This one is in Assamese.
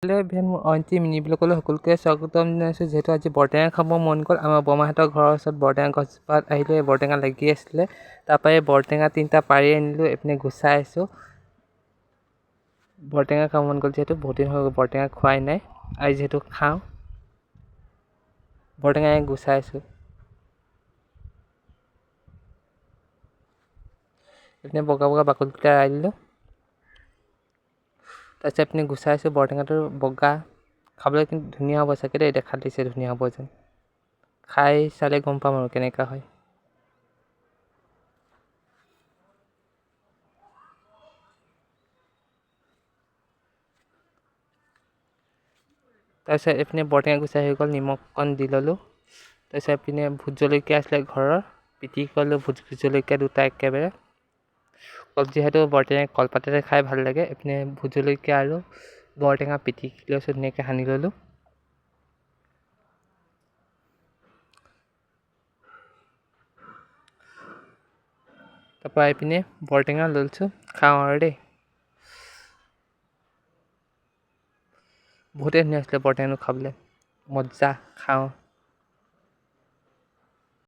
হেল্ল' এভৰিৱান, মই অইনটি মিনি ব্লগলৈ সকলোকে স্বাগতম জনাইছোঁ। যিহেতু আজি বৰটেঙা খাব মন গ'ল, আমাৰ বৰমাহঁতৰ ঘৰৰ ওচৰত বৰটেঙা গছজোপাত আহিলে বৰটেঙা লাগি আছিলে, তাৰপৰা এই বৰটেঙা তিনিটা পাৰি আনিলোঁ, এইপিনে গুচাই আছোঁ। বৰটেঙা খাব মন গ'ল যিহেতু বহুত দিন হৈ গ'ল বৰটেঙা খোৱাই নাই, আজি যিহেতু খাওঁ বৰটেঙা গুচাই আছোঁ। এইপিনে বগা বগা বাকলিকেইটা এৰাই দিলোঁ, তাৰপিছত এইপিনে গুচাইছোঁ। বৰটেঙাটো বগা, খাবলৈ কিন্তু ধুনীয়া হ'ব চাগে দেই, দেখাত দিছে ধুনীয়া হ'ব যেন, খাই চালে গম পাম আৰু কেনেকুৱা হয়। তাৰপিছত এইপিনে বৰটেঙা গুচাই হৈ গ'ল, নিমখ অকণ দি ল'লোঁ। তাৰপিছত এইপিনে ভোট জলকীয়া আছিলে ঘৰৰ, পিটিকি ল'লোঁ ভোট জলকীয়া দুটা একেবাৰে। যিহেতু বৰটেঙা কলপাতেৰে খাই ভাল লাগে, এইপিনে ভোট জলকীয়া আৰু বৰটেঙা পিটিকি লৈছোঁ, ধুনীয়াকৈ সানি ল'লোঁ। তাৰপৰা এইপিনে বৰটেঙা লৈছোঁ, খাওঁ আৰু দেই। বহুতেই ধুনীয়া আছিলে বৰটেঙাটো খাবলৈ, মজা খাওঁ।